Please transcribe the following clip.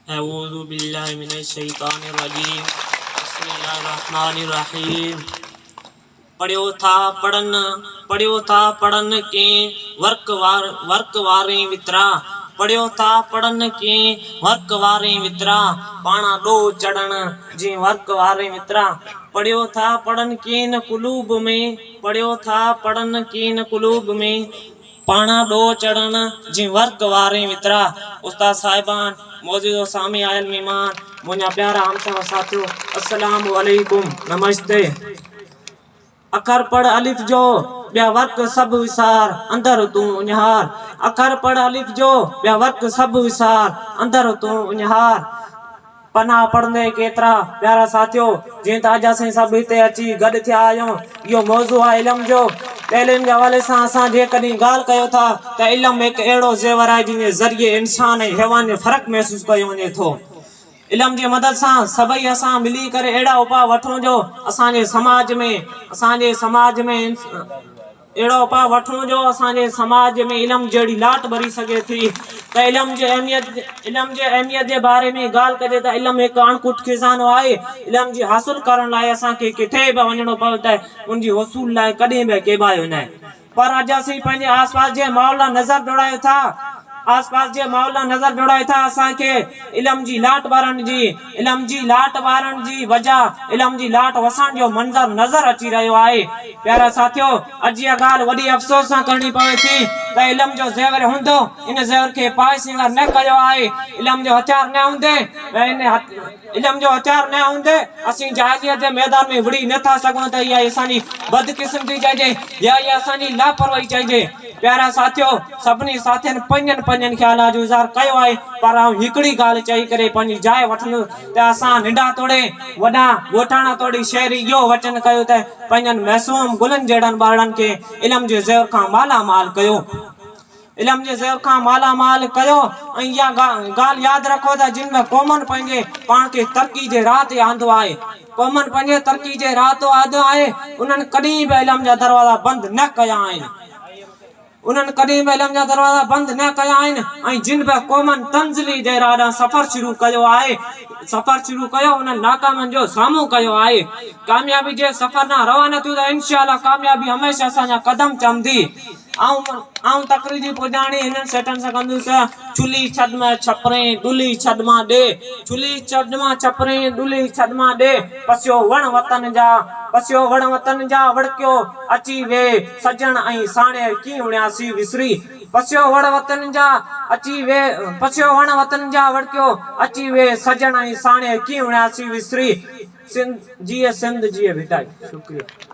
اعوذ بالله من الشيطان الرجيم بسم الله الرحمن الرحيم پڙهيو ٿا پڙهن پڙهيو ٿا پڙهن ڪين ورق وار ورق وارين وترا پڙهيو ٿا پڙهن ڪين ورق وارين وترا پاڻا ڏوهه چڙهڻ جين ورق وارين وترا پڙهيو ٿا پڙهن ڪين قلوب ۾ پڙهيو ٿا پڙهن ڪين قلوب ۾ پاڻا ڏوهه چڙهڻ جي ورق وارين وترا. استاد صاحبان، معزز و سامي آيل مھمان، منھنجا پيارا ھمسفر ساٿيو، السلام عليڪم، نمستي. اکر پڙھ الف جو، ٻيا ورق سڀ وسار، اندر تون اڃھار. اکر پڙھ الف جو، ٻيا ورق سڀ وسار، اندر تون اڃھار. پناهه پڙهندي ڪيترا پيارا ساٿيو، جيئن ته اڄ اسين سڀ هتي اچي گڏ ٿيا آهيون، اهو موضوع آهي علم جو. تعليم جي حوالي سان اسان جيڪڏهن ڳالهه ڪيو ٿا ته علم هڪ اهڙو زيور آهي جنهن جي ذريعي انسان ۽ حيوان جو فرق محسوس ڪيو وڃي ٿو. علم جي مدد سان سڀئي اسان ملي ڪري اهڙا اپاء وٺون جو اسان جي سماج ۾ اسان جي سماج ۾. اهڙو اپاء وٺون جو اسان جي سماج ۾ علم جهڙي لاٽ ٻري سگهي ٿي ته علم جي اهميت علم جي اهميت جي باري ۾ ڳالهه ڪجي ته علم هڪ اڻکٽ خزانو آهي علم جي حاصل ڪرڻ لاء اسان کي ڪٿي به وڃڻو پوي ته ان جي حصول لاء ڪڏهن به ڪيٻايو نه پر اڄ اسين پنهنجي آس پاس جي ماحول ڏانهن نظر ڊوڙايون ٿا آس پاس جي ماحول ڏانهن نظر ڊوڙايون ٿا اسان کي علم جي لاٽ ٻرڻ جي علم جي لاٽ ٻارڻ جي بجاء علم جي لاٽ وسڻ جو منظر نظر اچي رهيو آهي. پيارا ساٿيو! اڄ اها ڳالهه وڏي افسوس سان ڪرڻي پوي ٿي ته علم جو زيور هوندو ان زيور کي پائي سينگار نه ڪيو آهي. علم جو هٿيار نه هوندي ان علم جو هٿيار نه هوندي اسين جاهليت جي ميدان ۾ وڙهي نه ٿا سگهون ته اها اسان جي بدقسمتي چئجي يا اها اسان جي لاپرواهي چئجي. پيارا ساٿيو! سڀني ساٿين پنهنجن پنهنجن خيالات جو اظهار ڪيو آهي پر آئون هڪڙي ڳالهه چئي ڪري پنهنجي جاء وٺندس ته اسان ننڍا توڙي وڏا، ڳوٺاڻا توڙي شهري اهو وچن ڪيو ته پنهنجن معصوم گلن جهڙن ٻارڙن کي علم جي زيور کان مالا مال ڪيو. علم جي زيور کان مالا مال ڪيو ۽ اها ڳالهه ياد رکو ته جن به قومن پنهنجي پاڻ کي ترقي جي راهه تي آندو آهي، قومن پنهنجي ترقي جي راهه تي آندو آهي، انهن ڪڏهن به علم جا دروازا بند نه ڪيا آهن. انهن ڪڏهن به علم جا دروازا بند نه ڪيا آهن ۽ جن به قومن تنزلي جي راهه ڏانهن سفر شروع ڪيو آهي سفر شروع ڪيو انهن ناڪامين جو سامهون ڪيو آهي ڪاميابي جي سفر ڏانهن روانا ٿيون ته انشاء الله ڪاميابي هميشه اسان جا قدم چمندي آئون آئون تقرير جي پڄاڻي هنن سٽن سان ڪندس چلهي ڇڏ مان ڇپرين ڏلهي ڇڏ مان ڏي چلهي ڇڏ مان ڇپرين ڏلهي ڇڏ مان ڏي پسيو وڻ وطن جا پسيو وڻ وطن جا وڙڪيو اچي وي سڄڻ ۽ ساڻيهه ڪيئن اڻياسي وسري پسيو وڙ وطن جا اچي وي پسيو وڻ وطن جا وڙڪيو اچي وي سڄڻ ۽ ساڻيهه ڪيئن اڻياسي وسري سنڌ جيئي سنڌ جيئي ڀٽائي شڪريه.